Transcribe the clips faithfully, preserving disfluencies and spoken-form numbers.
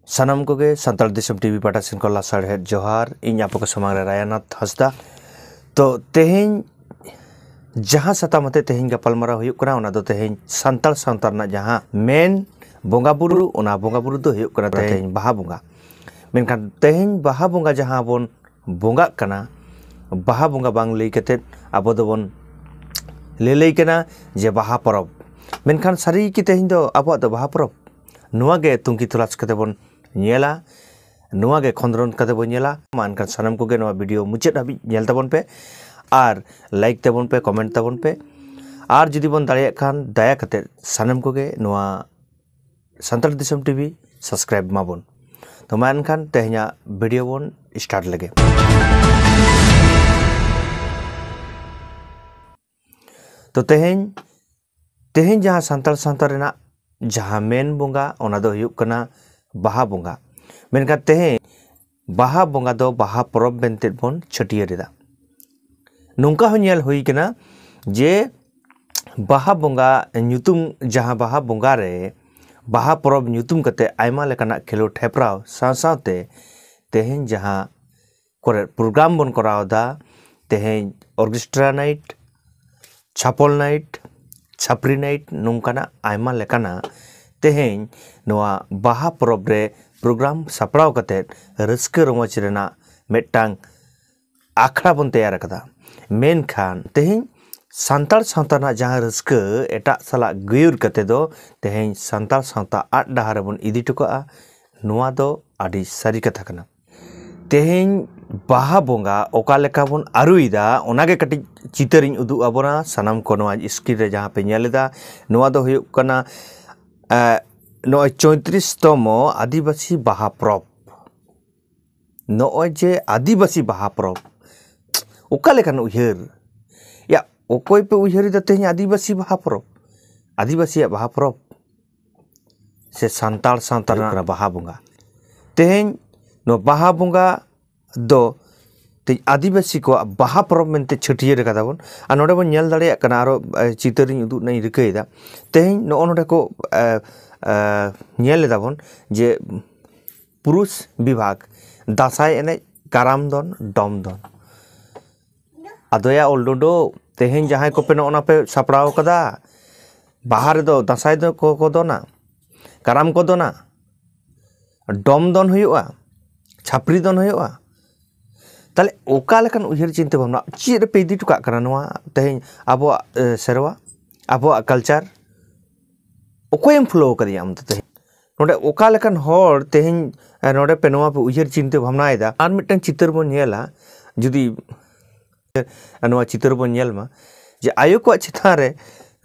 ᱥᱟᱱᱟᱢ ᱠᱚᱜᱮ ᱥᱟᱱᱛᱟᱲ ᱫᱤᱥᱚᱢ ᱴᱤᱵᱷᱤ ᱯᱟᱦᱴᱟ ᱥᱮᱱ ᱠᱷᱚᱱ ᱞᱟᱥᱟᱲᱦᱮᱫ ᱡᱚᱦᱟᱨ᱾ ᱤᱧ ᱟᱯᱮ ᱠᱚ ᱥᱟᱢᱟᱝ ᱨᱮ ᱨᱟᱭᱟᱱᱟᱛᱷ ᱦᱟᱸᱥᱫᱟ᱾ ᱛᱚ, ᱛᱮᱦᱮᱧ ᱡᱟᱦᱟᱸ ᱥᱟᱛᱟᱢ ᱟᱛᱮ ᱛᱮᱦᱮᱧ ᱜᱟᱯᱟᱞᱢᱟᱨᱟᱣ ᱦᱩᱭᱩᱜ ᱠᱟᱱᱟ, ᱚᱱᱟ ᱫᱚ ᱛᱮᱦᱮᱧ ᱥᱟᱱᱛᱟᱲ ᱥᱟᱶᱛᱟ ᱨᱮᱱᱟᱜ ᱡᱟᱦᱟᱸ ᱢᱮᱱ ᱵᱚᱸᱜᱟ ᱵᱩᱨᱩ, ᱚᱱᱟ ᱵᱚᱸᱜᱟ ᱵᱩᱨᱩ ᱫᱚ ᱦᱩᱭᱩᱜ ᱠᱟᱱᱟ ᱛᱮᱦᱮᱧ ᱵᱟᱦᱟ ᱵᱚᱸᱜᱟ᱾ ᱢᱮᱱᱠᱷᱟᱱ ᱛᱮᱦᱮᱧ ᱵᱟᱦᱟ ᱵᱚᱸᱜᱟ ᱡᱟᱦᱟᱸ ᱵᱚᱱ ᱵᱚᱸᱜᱟᱜ ᱠᱟᱱᱟ, ᱵᱟᱦᱟ ᱵᱚᱸᱜᱟ ᱵᱟᱝ ᱞᱟᱹᱭ ᱠᱟᱛᱮᱫ ᱟᱵᱚ ᱫᱚᱵᱚᱱ ᱞᱟᱹᱞᱟᱹᱭ ᱠᱟᱱᱟ ᱡᱮ ᱵᱟᱦᱟ ᱯᱚᱨᱚᱵᱽ᱾ ᱢᱮᱱᱠᱷᱟᱱ ᱥᱟᱹᱨᱤ ᱜᱮ ᱛᱮᱦᱮᱧ ᱫᱚ ᱟᱵᱚᱣᱟᱜ ᱫᱚ ᱵᱟᱦᱟ ᱯᱚᱨᱚᱵᱽ? ᱱᱚᱣᱟ ᱜᱮ ᱛᱩᱝᱠᱷᱤ ᱛᱚᱞᱟᱥ ᱠᱟᱛᱮ ᱵᱚᱱ ᱧᱮᱞᱟ, ᱱᱚᱣᱟ ᱜᱮ ᱠᱷᱚᱸᱫᱽᱨᱚᱸᱫᱽ ᱠᱟᱛᱮ ᱵᱚᱱ ᱧᱮᱞᱟ᱾ ᱢᱟ ᱮᱱᱠᱷᱟᱱ ᱥᱟᱱᱟᱢ ᱠᱚᱜᱮ ᱱᱚᱣᱟ ᱵᱷᱤᱰᱤᱭᱳ ᱢᱩᱪᱟᱹᱫ ᱦᱟᱹᱵᱤᱡ ᱧᱮᱞ ᱛᱟᱵᱚᱱ ᱯᱮ ᱟᱨ ᱞᱟᱭᱤᱠ ᱛᱟᱵᱚᱱ ᱯᱮ, ᱠᱚᱢᱮᱱᱴ ᱛᱟᱵᱚᱱ ᱯᱮ, ᱟᱨ ᱡᱩᱫᱤ ᱵᱚᱱ ᱫᱟᱲᱮᱭᱟᱜ ᱠᱷᱟᱱ ᱫᱟᱭᱟ ᱠᱟᱛᱮ ᱥᱟᱱᱟᱢ ᱠᱚᱜᱮ ᱱᱚᱣᱟ ᱥᱟᱱᱛᱟᱲ ᱫᱤᱥᱚᱢ ᱴᱤᱵᱷᱤ ᱥᱟᱵᱥᱠᱨᱟᱭᱤᱵ ᱢᱟᱵᱚᱱ᱾ ᱛᱚ ᱢᱟ ᱮᱱᱠᱷᱟᱱ ᱛᱮᱦᱮᱧᱟᱜ ᱵᱷᱤᱰᱤᱭᱳ ᱵᱚᱱ ᱥᱴᱟᱨᱴ ᱞᱮᱜᱮ᱾ ᱛᱚ ᱛᱮᱦᱮᱧ, ᱛᱮᱦᱮᱧ ᱡᱟᱦᱟᱸ ᱥᱟᱱᱛᱟᱲ ᱥᱟᱶᱛᱟ ᱨᱮᱱᱟᱜ ᱡᱟᱦᱟᱸ ᱢᱮᱱ ᱵᱚᱸᱜᱟ, ᱚᱱᱟ ᱫᱚ ᱦᱩᱭᱩᱜ ᱠᱟᱱᱟ ᱵᱟᱦᱟ ᱵᱚᱸᱜᱟ᱾ ᱢᱮᱱᱠᱷᱟᱱ ᱛᱮᱦᱮᱧ ᱵᱟᱦᱟ ᱵᱚᱸᱜᱟ ᱫᱚ ᱵᱟᱦᱟ ᱯᱚᱨᱚᱵᱽ ᱢᱮᱱᱛᱮ ᱵᱚᱱ ᱪᱷᱟᱹᱴᱭᱟᱹᱨ ᱮᱫᱟ᱾ ᱱᱚᱝᱠᱟ ᱦᱚᱸ ᱧᱮᱞ ᱦᱩᱭ ᱠᱟᱱᱟ ᱡᱮ ᱵᱟᱦᱟ ᱵᱚᱸᱜᱟ ᱧᱩᱛᱩᱢ, ᱡᱟᱦᱟᱸ ᱵᱟᱦᱟ ᱵᱚᱸᱜᱟ ᱨᱮ ᱵᱟᱦᱟ ᱯᱚᱨᱚᱵᱽ ᱧᱩᱛᱩᱢ ᱠᱟᱛᱮ ᱟᱭᱢᱟ ᱞᱮᱠᱟᱱᱟᱜ ᱠᱷᱮᱞᱳᱰ ᱦᱮᱯᱨᱟᱣ ᱥᱟᱶ ᱥᱟᱶᱛᱮ ᱛᱮᱦᱮᱧ ᱡᱟᱦᱟᱸ ᱠᱚᱨᱮ ᱯᱨᱳᱜᱨᱟᱢ ᱵᱚᱱ ᱠᱚᱨᱟᱣ ᱮᱫᱟ, ᱛᱮᱦᱮᱧ ᱚᱨᱠᱮᱥᱴᱨᱟ ᱱᱟᱭᱤᱴ, ᱪᱷᱟᱯᱚᱞ ᱱᱟᱭᱤᱴ, ᱪᱷᱟᱯᱨᱤ ᱱᱟᱭᱤᱴ, ᱱᱚᱝᱠᱟᱱᱟᱜ ᱟᱭᱢᱟ ᱞᱮᱠᱟᱱᱟᱜ ᱛᱮᱦᱮᱧ ᱱᱚᱣᱟ ᱵᱟᱦᱟ ᱯᱚᱨᱚᱵᱽ ᱨᱮ ᱯᱨᱳᱜᱨᱟᱢ ᱥᱟᱯᱲᱟᱣ ᱠᱟᱛᱮ ᱨᱟᱹᱥᱠᱟᱹ ᱨᱚᱢᱚᱡᱽ ᱨᱮᱱᱟᱜ ᱢᱤᱫᱴᱟᱝ ᱟᱠᱷᱲᱟ ᱵᱚᱱ ᱛᱮᱭᱟᱨ ᱟᱠᱟᱫᱟ᱾ ᱢᱮᱱᱠᱷᱟᱱ ᱛᱮᱦᱮᱧ ᱥᱟᱱᱛᱟᱲ ᱥᱟᱶᱛᱟ ᱨᱮᱱᱟᱜ ᱡᱟᱦᱟᱸ ᱨᱟᱹᱥᱠᱟᱹ ᱮᱴᱟᱜ ᱥᱟᱞᱟᱜ ᱜᱟᱹᱭᱩᱨ ᱠᱟᱛᱮ ᱫᱚ ᱛᱮᱦᱮᱧ ᱥᱟᱱᱛᱟᱲ ᱥᱟᱶᱛᱟ ᱟᱫ ᱰᱟᱦᱟᱨ ᱨᱮᱵᱚᱱ ᱤᱫᱤ ᱦᱚᱴᱚ ᱠᱟᱜᱼᱟ, ᱱᱚᱣᱟ ᱫᱚ ᱟᱹᱰᱤ ᱥᱟᱹᱨᱤ ᱠᱟᱛᱷᱟ ᱠᱟᱱᱟ᱾ ᱛᱮᱦᱮᱧ ᱵᱟᱦᱟ ᱵᱚᱸᱜᱟ ᱚᱠᱟ ᱞᱮᱠᱟ ᱵᱚᱱ ᱟᱹᱨᱩᱭᱮᱫᱟ, ᱚᱱᱟᱜᱮ ᱠᱟᱹᱴᱤᱡ ᱪᱤᱛᱟᱹᱨᱤᱧ ᱩᱫᱩᱜ ᱟᱵᱚᱱᱟ ᱥᱟᱱᱟᱢ ᱠᱚ ᱱᱚᱣᱟ ᱥᱠᱨᱤᱱ ᱨᱮ ᱡᱟᱦᱟᱸ ᱯᱮ ᱧᱮᱞ ᱮᱫᱟ᱾ ᱱᱚᱣᱟ ᱫᱚ ᱦᱩᱭᱩᱜ ᱠᱟᱱᱟ, ᱮ, ᱱᱚᱜᱼᱚᱭ ᱪᱳᱭᱛᱨᱤᱥ ᱛᱚᱢᱚ ᱟᱹᱫᱤᱵᱟᱹᱥᱤ ᱵᱟᱦᱟ ᱯᱚᱨᱚᱵᱽ᱾ ᱱᱚᱜᱼᱚᱭ ᱡᱮ ᱟᱹᱫᱤᱵᱟᱹᱥᱤ ᱵᱟᱦᱟ ᱯᱚᱨᱚᱵᱽ, ᱚᱠᱟ ᱞᱮᱠᱟᱱ ᱩᱭᱦᱟᱹᱨ? ᱭᱟ, ᱚᱠᱚᱭ ᱯᱮ ᱩᱭᱦᱟᱹᱨ ᱮᱫᱟ ᱛᱮᱦᱮᱧ ᱟᱹᱫᱤᱵᱟᱹᱥᱤ ᱵᱟᱦᱟ ᱯᱚᱨᱚᱵᱽ? ᱟᱹᱫᱤᱵᱟᱹᱥᱤᱭᱟᱜ ᱵᱟᱦᱟ ᱯᱚᱨᱚᱵᱽ ᱥᱮ ᱥᱟᱱᱛᱟᱲ ᱥᱟᱶᱛᱟ ᱨᱮᱱᱟᱜ ᱵᱟᱦᱟ ᱵᱚᱸᱜᱟ? ᱛᱮᱦᱮᱧ ᱱᱚᱣᱟ ᱵᱟᱦᱟ ᱵᱚᱸᱜᱟ ᱫᱚ ᱛᱮᱦᱮᱧ ᱟᱹᱫᱤᱵᱟᱹᱥᱤ ᱠᱚᱣᱟᱜ ᱵᱟᱦᱟ ᱯᱚᱨᱚᱵᱽ ᱢᱮᱱᱛᱮ ᱪᱷᱟᱹᱴᱭᱟᱹᱨ ᱟᱠᱟᱫᱟ ᱵᱚᱱ᱾ ᱟᱨ ᱱᱚᱰᱮ ᱵᱚᱱ ᱧᱮᱞ ᱫᱟᱲᱮᱭᱟᱜ ᱠᱟᱱᱟ, ᱟᱨᱚ, ᱮ, ᱪᱤᱛᱟᱹᱨᱤᱧ ᱩᱫᱩᱜ ᱨᱮᱱᱟᱜ ᱤᱧ ᱨᱤᱠᱟᱹᱭᱮᱫᱟ᱾ ᱛᱮᱦᱮᱧ ᱱᱚᱜᱼᱚ ᱱᱚᱰᱮ ᱠᱚ, ᱮ, ᱮ, ᱧᱮᱞ ᱮᱫᱟ ᱵᱚᱱ ᱡᱮ ᱯᱩᱨᱩᱥ ᱵᱤᱵᱷᱟᱜᱽ, ᱫᱟᱸᱥᱟᱭ ᱮᱱᱮᱡ, ᱠᱟᱨᱟᱢ ᱫᱚᱱ, ᱰᱚᱢ ᱫᱚᱱ᱾ ᱟᱫᱚᱭᱟ ᱚᱞ ᱰᱚᱰᱚ, ᱛᱮᱦᱮᱧ ᱡᱟᱦᱟᱸᱭ ᱠᱚᱯᱮ ᱱᱚᱜᱼᱚ ᱱᱟ ᱯᱮ ᱥᱟᱯᱲᱟᱣ ᱠᱟᱫᱟ, ᱵᱟᱦᱟ ᱨᱮᱫᱚ ᱫᱟᱸᱥᱟᱭ ᱫᱚ ᱠᱚ ᱠᱚ ᱫᱚᱱᱟ, ᱠᱟᱨᱟᱢ ᱠᱚ ᱫᱚᱱᱟ, ᱰᱚᱢ ᱫᱚᱱ ᱦᱩᱭᱩᱜᱼᱟ, ᱪᱷᱟᱹᱯᱨᱤ ᱫᱚᱱ ᱦᱩᱭᱩᱜᱼᱟ᱾ ᱛᱟᱦᱞᱮ ᱚᱠᱟ ᱞᱮᱠᱟᱱ ᱩᱭᱦᱟᱹᱨ ᱪᱤᱱᱛᱟᱹ ᱵᱷᱟᱵᱽᱱᱟ, ᱪᱮᱫ ᱨᱮᱯᱮ ᱤᱫᱤ ᱦᱚᱴᱚ ᱠᱟᱜ ᱠᱟᱱᱟ ᱱᱚᱣᱟ ᱛᱮᱦᱮᱧ ᱟᱵᱚᱣᱟᱜ ᱮ, ᱥᱮᱨᱣᱟ, ᱟᱵᱚᱣᱟᱜ ᱠᱟᱞᱪᱟᱨ? ᱚᱠᱚᱭᱮᱢ ᱯᱷᱚᱞᱳ ᱟᱠᱟᱫᱮᱭᱟ ᱟᱢ ᱫᱚ ᱛᱮᱦᱮᱧ? ᱱᱚᱰᱮ ᱚᱠᱟ ᱞᱮᱠᱟᱱ ᱦᱚᱲ ᱛᱮᱦᱮᱧ ᱮ, ᱱᱚᱰᱮ ᱯᱮ ᱱᱚᱣᱟ ᱯᱮ ᱩᱭᱦᱟᱹᱨ ᱪᱤᱱᱛᱟᱹ ᱵᱷᱟᱵᱽᱱᱟᱭᱮᱫᱟ? ᱟᱨ ᱢᱤᱫᱴᱟᱝ ᱪᱤᱛᱟᱹᱨ ᱵᱚᱱ ᱧᱮᱞᱟ, ᱡᱩᱫᱤ ᱱᱚᱣᱟ ᱪᱤᱛᱟᱹᱨ ᱵᱚᱱ ᱧᱮᱞ ᱢᱟ, ᱡᱮ ᱟᱭᱳ ᱠᱚᱣᱟᱜ ᱪᱮᱛᱟᱱ ᱨᱮ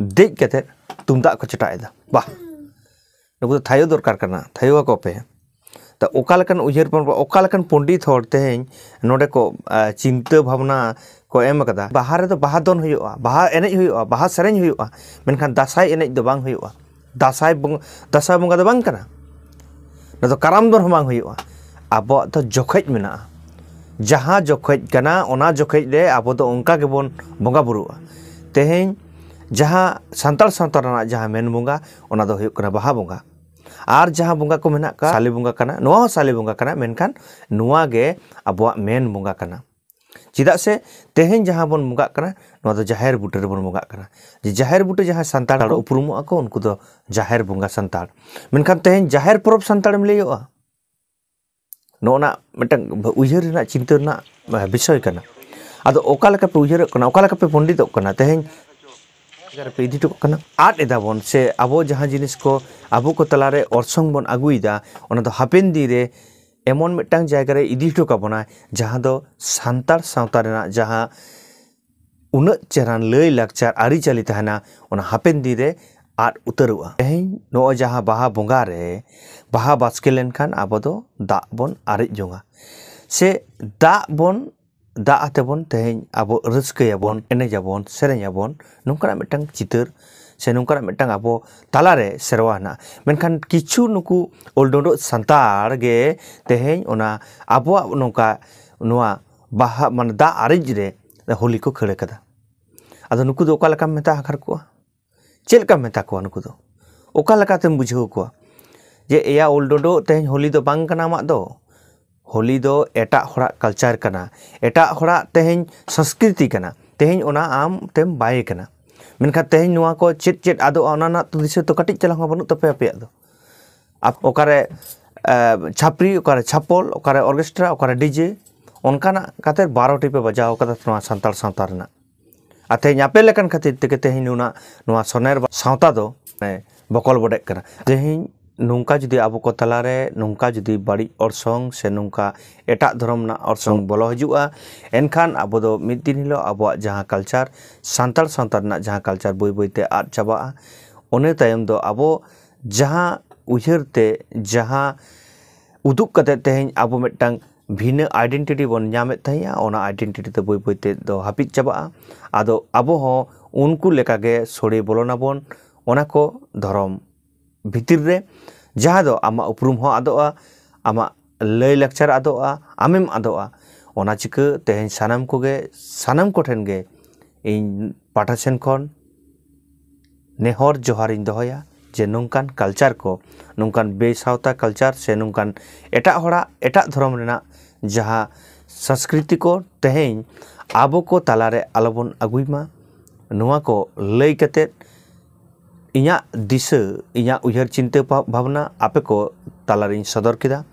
ᱫᱮᱡ ᱠᱟᱛᱮ ᱛᱩᱢᱫᱟᱜ ᱠᱚ ᱪᱮᱴᱟᱜ ᱮᱫᱟ᱾ ᱵᱟᱦ, ᱱᱩᱠᱩ ᱫᱚ ᱛᱷᱟᱭᱚ ᱫᱚᱨᱠᱟᱨ ᱠᱟᱱᱟ, ᱛᱷᱟᱭᱚ ᱟᱠᱚ ᱯᱮ᱾ ᱛᱚ ᱚᱠᱟ ᱞᱮᱠᱟᱱ ᱩᱭᱦᱟᱹᱨ ᱵᱚᱱ, ᱚᱠᱟ ᱞᱮᱠᱟᱱ ᱯᱚᱱᱰᱤᱛ ᱦᱚᱲ ᱛᱮᱦᱮᱧ ᱱᱚᱰᱮ ᱠᱚ ᱟ, ᱪᱤᱱᱛᱟᱹ ᱵᱷᱟᱵᱽᱱᱟ ᱠᱚ ᱮᱢ ᱟᱠᱟᱫᱟ? ᱵᱟᱦᱟ ᱨᱮᱫᱚ ᱵᱟᱦᱟ ᱫᱚᱱ ᱦᱩᱭᱩᱜᱼᱟ, ᱵᱟᱦᱟ ᱮᱱᱮᱡ ᱦᱩᱭᱩᱜᱼᱟ, ᱵᱟᱦᱟ ᱥᱮᱨᱮᱧ ᱦᱩᱭᱩᱜᱼᱟ, ᱢᱮᱱᱠᱷᱟᱱ ᱫᱟᱸᱥᱟᱭ ᱮᱱᱮᱡ ᱫᱚ ᱵᱟᱝ ᱦᱩᱭᱩᱜᱼᱟ, ᱫᱟᱸᱥᱟᱭ ᱵᱚᱸᱜᱟ, ᱫᱟᱸᱥᱟᱭ ᱵᱚᱸᱜᱟ ᱫᱚ ᱵᱟᱝ ᱠᱟᱱᱟ᱾ ᱱᱚᱣᱟ ᱫᱚ ᱠᱟᱨᱟᱢ ᱫᱚᱱ ᱦᱚᱸ ᱵᱟᱝ ᱦᱩᱭᱩᱜᱼᱟ᱾ ᱟᱵᱚᱣᱟᱜ ᱫᱚ ᱡᱚᱠᱷᱮᱡ ᱢᱮᱱᱟᱜᱼᱟ, ᱡᱟᱦᱟᱸ ᱡᱚᱠᱷᱮᱡ ᱠᱟᱱᱟ ᱚᱱᱟ ᱡᱚᱠᱷᱮᱡ ᱨᱮ ᱟᱵᱚ ᱫᱚ ᱚᱱᱠᱟ ᱜᱮᱵᱚᱱ ᱵᱚᱸᱜᱟ ᱵᱩᱨᱩᱜᱼᱟ᱾ ᱛᱮᱦᱮᱧ ᱡᱟᱦᱟᱸ ᱥᱟᱱᱛᱟᱲ ᱥᱟᱶᱛᱟ ᱨᱮᱱᱟᱜ ᱡᱟᱦᱟᱸ ᱢᱮᱱ ᱵᱚᱸᱜᱟ, ᱚᱱᱟ ᱫᱚ ᱦᱩᱭᱩᱜ ᱠᱟᱱᱟ ᱵᱟᱦᱟ ᱵᱚᱸᱜᱟ᱾ ᱟᱨ ᱡᱟᱦᱟᱸ ᱵᱚᱸᱜᱟ ᱠᱚ ᱢᱮᱱᱟᱜ ᱠᱚᱣᱟ, ᱥᱟᱞᱮ ᱵᱚᱸᱜᱟ ᱠᱟᱱᱟ, ᱱᱚᱣᱟ ᱦᱚᱸ ᱥᱟᱞᱮ ᱵᱚᱸᱜᱟ ᱠᱟᱱᱟ, ᱢᱮᱱᱠᱷᱟᱱ ᱱᱚᱣᱟ ᱜᱮ ᱟᱵᱚᱣᱟᱜ ᱢᱮᱱ ᱵᱚᱸᱜᱟ ᱠᱟᱱᱟ᱾ ᱪᱮᱫᱟᱜ ᱥᱮ ᱛᱮᱦᱮᱧ ᱡᱟᱦᱟᱸ ᱵᱚᱱ ᱵᱚᱸᱜᱟᱜ ᱠᱟᱱᱟ, ᱱᱚᱣᱟ ᱫᱚ ᱡᱟᱦᱮᱨ ᱵᱩᱴᱟᱹ ᱨᱮᱵᱚᱱ ᱵᱚᱸᱜᱟᱜ ᱠᱟᱱᱟ᱾ ᱡᱮ ᱡᱟᱦᱮᱨ ᱵᱩᱴᱟᱹ ᱡᱟᱦᱟᱸᱭ ᱥᱟᱱᱛᱟᱲ ᱩᱯᱨᱩᱢᱚᱜᱼᱟ ᱠᱚ, ᱩᱱᱠᱩ ᱫᱚ ᱡᱟᱦᱮᱨ ᱵᱚᱸᱜᱟ ᱥᱟᱱᱛᱟᱲ᱾ ᱢᱮᱱᱠᱷᱟᱱ ᱛᱮᱦᱮᱧ ᱡᱟᱦᱮᱨ ᱯᱚᱨᱚᱵᱽ ᱥᱟᱱᱛᱟᱲᱮᱢ ᱞᱟᱹᱭᱚᱜᱼᱟ? ᱱᱚᱜᱼᱚ ᱱᱟ ᱢᱤᱫᱴᱟᱝ ᱩᱭᱦᱟᱹᱨ ᱨᱮᱱᱟᱜ, ᱪᱤᱱᱛᱟᱹ ᱨᱮᱱᱟᱜ ᱵᱤᱥᱚᱭ ᱠᱟᱱᱟ᱾ ᱟᱫᱚ ᱚᱠᱟ ᱞᱮᱠᱟ ᱯᱮ ᱩᱭᱦᱟᱹᱨᱚᱜ ᱠᱟᱱᱟ, ᱚᱠᱟ ᱞᱮᱠᱟ ᱯᱮ ᱯᱚᱱᱰᱤᱛᱚᱜ ᱠᱟᱱᱟ, ᱛᱮᱦᱮᱧ ᱡᱟᱭᱜᱟ ᱨᱮᱯᱮ ᱤᱫᱤ ᱦᱚᱴᱚ ᱠᱟᱜ ᱠᱟᱱᱟ? ᱟᱫ ᱮᱫᱟ ᱵᱚᱱ, ᱥᱮ ᱟᱵᱚ ᱡᱟᱦᱟᱸ ᱡᱤᱱᱤᱥ ᱠᱚ ᱟᱵᱚ ᱠᱚ ᱛᱟᱞᱟᱨᱮ ᱚᱨᱥᱚᱝ ᱵᱚᱱ ᱟᱹᱜᱩᱭᱮᱫᱟ, ᱚᱱᱟ ᱫᱚ ᱦᱟᱯᱮᱱ ᱫᱤᱱ ᱨᱮ ᱮᱢᱚᱱ ᱢᱤᱫᱴᱟᱝ ᱡᱟᱭᱜᱟ ᱨᱮ ᱤᱫᱤ ᱦᱚᱴᱚ ᱠᱟᱵᱚᱱᱟᱭ, ᱡᱟᱦᱟᱸ ᱫᱚ ᱥᱟᱱᱛᱟᱲ ᱥᱟᱶᱛᱟ ᱨᱮᱱᱟᱜ ᱡᱟᱦᱟᱸ ᱩᱱᱟᱹᱜ ᱪᱮᱦᱨᱟᱱ ᱞᱟᱹᱭ ᱞᱟᱠᱪᱟᱨ ᱟᱹᱨᱤᱪᱟᱹᱞᱤ ᱛᱟᱦᱮᱱᱟ, ᱚᱱᱟ ᱦᱟᱯᱮᱱ ᱫᱤᱱ ᱨᱮ ᱟᱫ ᱩᱛᱟᱹᱨᱚᱜᱼᱟ᱾ ᱛᱮᱦᱮᱧ ᱱᱚᱜᱼᱚᱭ ᱡᱟᱦᱟᱸ ᱵᱟᱦᱟ ᱵᱚᱸᱜᱟ ᱨᱮ, ᱵᱟᱦᱟ ᱵᱟᱥᱠᱮ ᱞᱮᱱᱠᱷᱟᱱ ᱟᱵᱚ ᱫᱚ ᱫᱟᱜ ᱵᱚᱱ ᱟᱨᱮᱡ ᱡᱚᱝᱟ, ᱥᱮ ᱫᱟᱜ ᱵᱚᱱ, ᱫᱟᱜ ᱟᱛᱮ ᱵᱚᱱ ᱛᱮᱦᱮᱧ ᱟᱵᱚ ᱨᱟᱹᱥᱠᱟᱹᱭᱟᱵᱚᱱ, ᱮᱱᱮᱡᱟᱵᱚᱱ, ᱥᱮᱨᱮᱧᱟᱵᱚᱱ, ᱱᱚᱝᱠᱟᱱᱟᱜ ᱢᱤᱫᱴᱟᱝ ᱪᱤᱛᱟᱹᱨ ᱥᱮ ᱱᱚᱝᱠᱟᱱᱟᱜ ᱢᱤᱫᱴᱟᱝ ᱟᱵᱚ ᱛᱟᱞᱟᱨᱮ ᱥᱮᱨᱣᱟ ᱦᱮᱱᱟᱜᱼᱟ᱾ ᱢᱮᱱᱠᱷᱟᱱ ᱠᱤᱪᱷᱩ ᱱᱩᱠᱩ ᱚᱞ ᱰᱚᱸᱰᱚᱜ ᱥᱟᱱᱛᱟᱲ ᱜᱮ ᱛᱮᱦᱮᱧ ᱚᱱᱟ ᱟᱵᱚᱣᱟᱜ ᱱᱚᱝᱠᱟ ᱱᱚᱣᱟ ᱵᱟᱦᱟ, ᱢᱟᱱᱮ ᱫᱟᱜ ᱟᱨᱮᱡ ᱨᱮ ᱦᱳᱞᱤ ᱠᱚ ᱠᱷᱟᱹᱲ ᱠᱟᱫᱟ᱾ ᱟᱫᱚ ᱱᱩᱠᱩ ᱫᱚ ᱚᱠᱟ ᱞᱮᱠᱟᱢ ᱢᱮᱛᱟ ᱦᱟᱠᱟᱨ ᱠᱚᱣᱟ? ᱪᱮᱫ ᱞᱮᱠᱟᱢ ᱢᱮᱛᱟ ᱠᱚᱣᱟ? ᱱᱩᱠᱩ ᱫᱚ ᱚᱠᱟ ᱞᱮᱠᱟᱛᱮᱢ ᱵᱩᱡᱷᱟᱹᱣ ᱠᱚᱣᱟ? ᱡᱮ ᱮᱭᱟ ᱩᱞ ᱰᱚᱰᱚ, ᱛᱮᱦᱮᱧ ᱦᱳᱞᱤ ᱫᱚ ᱵᱟᱝ ᱠᱟᱱᱟ ᱟᱢᱟᱜ ᱫᱚ, ᱦᱳᱞᱤ ᱫᱚ ᱮᱴᱟᱜ ᱦᱚᱲᱟᱜ ᱠᱟᱞᱪᱟᱨ ᱠᱟᱱᱟ, ᱮᱴᱟᱜ ᱦᱚᱲᱟᱜ ᱛᱮᱦᱮᱧ ᱥᱚᱝᱥᱠᱨᱤᱛᱤ ᱠᱟᱱᱟ, ᱛᱮᱦᱮᱧ ᱚᱱᱟ ᱟᱢ ᱛᱮᱢ ᱵᱟᱭᱮ ᱠᱟᱱᱟ᱾ ᱢᱮᱱᱠᱷᱟᱱ ᱛᱮᱦᱮᱧ ᱱᱚᱣᱟ ᱠᱚ ᱪᱮᱫ ᱪᱮᱫ ᱟᱫᱚᱜᱼᱟ, ᱚᱱᱟ ᱨᱮᱱᱟᱜ ᱫᱤᱥᱟᱹ ᱛᱚ ᱠᱟᱹᱴᱤᱡ ᱪᱟᱞᱟᱝ ᱦᱚᱸ ᱵᱟᱹᱱᱩᱜ ᱛᱟᱯᱮᱭᱟ ᱟᱯᱮᱭᱟᱜ ᱫᱚ᱾ ᱟᱯ-, ᱚᱠᱟᱨᱮ ᱮ, ᱪᱷᱟᱯᱨᱤ, ᱚᱠᱟᱨᱮ ᱪᱷᱟᱯᱚᱞ, ᱚᱠᱟᱨᱮ ᱚᱨᱠᱮᱥᱴᱨᱟ, ᱚᱠᱟᱨᱮ ᱰᱤᱡᱮ, ᱚᱱᱠᱟᱱᱟᱜ ᱠᱟᱛᱮ ᱵᱟᱨᱚᱴᱤ ᱯᱮ ᱵᱟᱡᱟᱣ ᱠᱟᱫᱟ ᱱᱚᱣᱟ ᱥᱟᱱᱛᱟᱲ ᱥᱟᱶᱛᱟ ᱨᱮᱱᱟᱜ᱾ ᱟᱨ ᱛᱮᱦᱮᱧ ᱟᱯᱮ ᱞᱮᱠᱟᱱ ᱠᱷᱟᱹᱛᱤᱨ ᱛᱮᱜᱮ ᱛᱮᱦᱮᱧ ᱱᱚᱣᱟ, ᱱᱚᱣᱟ ᱥᱚᱱᱮᱨ ᱵᱟ-, ᱥᱟᱶᱛᱟ ᱫᱚ, ᱢᱟᱱᱮ, ᱵᱚᱠᱚᱞ ᱵᱚᱰᱮᱜ ᱠᱟᱱᱟ᱾ ᱛᱮᱦᱮᱧ ᱱᱚᱝᱠᱟ ᱡᱩᱫᱤ ᱟᱵᱚ ᱠᱚ ᱛᱟᱞᱟᱨᱮ ᱱᱚᱝᱠᱟ ᱡᱩᱫᱤ ᱵᱟᱹᱲᱤᱡ ᱚᱨᱥᱚᱝ ᱥᱮ ᱱᱚᱝᱠᱟ ᱮᱴᱟᱜ ᱫᱷᱚᱨᱚᱢ ᱨᱮᱱᱟᱜ ᱚᱨᱥᱚᱝ ᱵᱚᱞᱚ ᱦᱤᱡᱩᱜᱼᱟ, ᱮᱱᱠᱷᱟᱱ ᱟᱵᱚ ᱫᱚ ᱢᱤᱫ ᱫᱤᱱ ᱦᱤᱞᱳᱜ ᱟᱵᱚᱣᱟᱜ ᱡᱟᱦᱟᱸ ᱠᱟᱞᱪᱟᱨ, ᱥᱟᱱᱛᱟᱲ ᱥᱟᱶᱛᱟ ᱨᱮᱱᱟᱜ ᱡᱟᱦᱟᱸ ᱠᱟᱞᱪᱟᱨ ᱵᱟᱹᱭ ᱵᱟᱹᱭᱛᱮ ᱟᱫ ᱪᱟᱵᱟᱜᱼᱟ᱾ ᱚᱱᱟ ᱛᱟᱭᱚᱢ ᱫᱚ ᱟᱵᱚ ᱡᱟᱦᱟᱸ ᱩᱭᱦᱟᱹᱨ ᱛᱮ, ᱡᱟᱦᱟᱸ ᱩᱫᱩᱜ ᱠᱟᱛᱮ ᱛᱮᱦᱮᱧ ᱟᱵᱚ ᱢᱤᱫᱴᱟᱝ ᱵᱷᱤᱱᱟᱹ ᱟᱭᱰᱮᱱᱴᱤᱴᱤ ᱵᱚᱱ ᱧᱟᱢᱮᱫ ᱛᱟᱦᱮᱸᱜᱼᱟ, ᱚᱱᱟ ᱟᱭᱰᱮᱱᱴᱤᱴᱤ ᱫᱚ ᱵᱟᱹᱭ ᱵᱟᱹᱭᱛᱮ ᱫᱚ ᱦᱟᱹᱯᱤᱫ ᱪᱟᱵᱟᱜᱼᱟ᱾ ᱟᱫᱚ ᱟᱵᱚ ᱦᱚᱸ ᱩᱱᱠᱩ ᱞᱮᱠᱟᱜᱮ ᱥᱚᱲᱮ ᱵᱚᱞᱚᱱᱟᱵᱚᱱ ᱚᱱᱟ ᱠᱚ ᱫᱷᱚᱨᱚᱢ ᱵᱷᱤᱛᱤᱨ ᱨᱮ, ᱡᱟᱦᱟᱸ ᱫᱚ ᱟᱢᱟᱜ ᱩᱯᱨᱩᱢ ᱦᱚᱸ ᱟᱫᱚᱜᱼᱟ, ᱟᱢᱟᱜ ᱞᱟᱹᱭ ᱞᱟᱠᱪᱟᱨ ᱟᱫᱚᱜᱼᱟ, ᱟᱢᱮᱢ ᱟᱫᱚᱜᱼᱟ᱾ ᱚᱱᱟ ᱪᱤᱠᱟᱹ ᱛᱮᱦᱮᱧ ᱥᱟᱱᱟᱢ ᱠᱚᱜᱮ, ᱥᱟᱱᱟᱢ ᱠᱚᱴᱷᱮᱱ ᱜᱮ ᱤᱧ ᱯᱟᱦᱴᱟ ᱥᱮᱱ ᱠᱷᱚᱱ ᱱᱮᱦᱚᱨ ᱡᱚᱦᱟᱨᱤᱧ ᱫᱚᱦᱚᱭᱟ ᱡᱮ ᱱᱚᱝᱠᱟᱱ ᱠᱟᱞᱪᱟᱨ ᱠᱚ, ᱱᱚᱝᱠᱟᱱ ᱵᱮᱥᱟᱶᱛᱟ ᱠᱟᱞᱪᱟᱨ ᱥᱮ ᱱᱚᱝᱠᱟᱱ ᱮᱴᱟᱜ ᱦᱚᱲᱟᱜ, ᱮᱴᱟᱜ ᱫᱷᱚᱨᱚᱢ ᱨᱮᱱᱟᱜ ᱡᱟᱦᱟᱸ ᱥᱚᱝᱥᱠᱨᱤᱛᱤ ᱠᱚ ᱛᱮᱦᱮᱧ ᱟᱵᱚ ᱠᱚ ᱛᱟᱞᱟᱨᱮ ᱟᱞᱚᱵᱚᱱ ᱟᱹᱜᱩᱭ ᱢᱟ᱾ ᱱᱚᱣᱟ ᱠᱚ ᱞᱟᱹᱭ ᱠᱟᱛᱮᱫ ᱤᱧᱟᱹᱜ ᱫᱤᱥᱟᱹ, ᱤᱧᱟᱹᱜ ᱩᱭᱦᱟᱹᱨ ᱪᱤᱱᱛᱟᱹ ᱵᱷᱟ-, ᱵᱷᱟᱵᱽᱱᱟ ᱟᱯᱮ ᱠᱚ ᱛᱟᱞᱟᱨᱤᱧ ᱥᱚᱫᱚᱨ ᱠᱮᱫᱟ᱾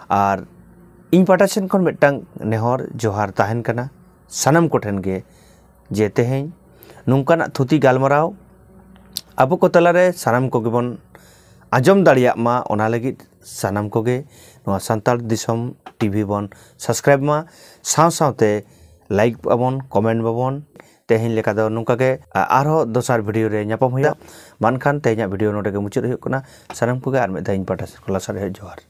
ᱟᱨ ᱤᱧ ᱯᱟᱦᱴᱟ ᱥᱮᱱ ᱠᱷᱚᱱ ᱢᱤᱫᱴᱟᱝ ᱱᱮᱦᱚᱨ ᱡᱚᱦᱟᱨ ᱛᱟᱦᱮᱱ ᱠᱟᱱᱟ ᱥᱟᱱᱟᱢ ᱠᱚᱴᱷᱮᱱ ᱜᱮ, ᱡᱮ ᱛᱮᱦᱮᱧ ᱱᱚᱝᱠᱟᱱᱟᱜ ᱛᱷᱩᱛᱤ ᱜᱟᱞᱢᱟᱨᱟᱣ ᱟᱵᱚ ᱠᱚ ᱛᱟᱞᱟᱨᱮ ᱥᱟᱱᱟᱢ ᱠᱚᱜᱮ ᱵᱚᱱ ᱟᱸᱡᱚᱢ ᱫᱟᱲᱮᱭᱟᱜ ᱢᱟ, ᱚᱱᱟ ᱞᱟᱹᱜᱤᱫ ᱥᱟᱱᱟᱢ ᱠᱚᱜᱮ ᱱᱚᱣᱟ ᱥᱟᱱᱛᱟᱲ ᱫᱤᱥᱚᱢ ᱴᱤᱵᱷᱤ ᱵᱚᱱ ᱥᱟᱵᱥᱠᱨᱟᱭᱤᱵ ᱢᱟ, ᱥᱟᱶ ᱥᱟᱶᱛᱮ ᱞᱟᱭᱤᱠ ᱟᱵᱚᱱ, ᱠᱚᱢᱮᱱᱴ ᱢᱟᱵᱚᱱ᱾ ᱛᱮᱦᱮᱧ ᱞᱮᱠᱟ ᱫᱚ ᱱᱚᱝᱠᱟ ᱜᱮ, ᱟ-, ᱟᱨᱦᱚᱸ ᱫᱚᱥᱟᱨ ᱵᱷᱤᱰᱤᱭᱳ ᱨᱮ ᱧᱟᱯᱟᱢ ᱦᱩᱭᱩᱜᱼᱟ᱾ ᱢᱟ ᱮᱱᱠᱷᱟᱱ ᱛᱮᱦᱮᱧᱟᱜ ᱵᱷᱤᱰᱤᱭᱳ ᱱᱚᱰᱮ ᱜᱮ ᱢᱩᱪᱟᱹᱫ ᱦᱩᱭᱩᱜ ᱠᱟᱱᱟ᱾ ᱥᱟᱱᱟᱢ ᱠᱚᱜᱮ ᱟᱨ ᱢᱤᱫ ᱫᱷᱟᱣ ᱤᱧ ᱯᱟᱦᱴᱟ ᱥᱮᱫ ᱠᱷᱚᱱ ᱞᱟᱥᱟᱲᱦᱮᱫ ᱡᱚᱦᱟᱨ᱾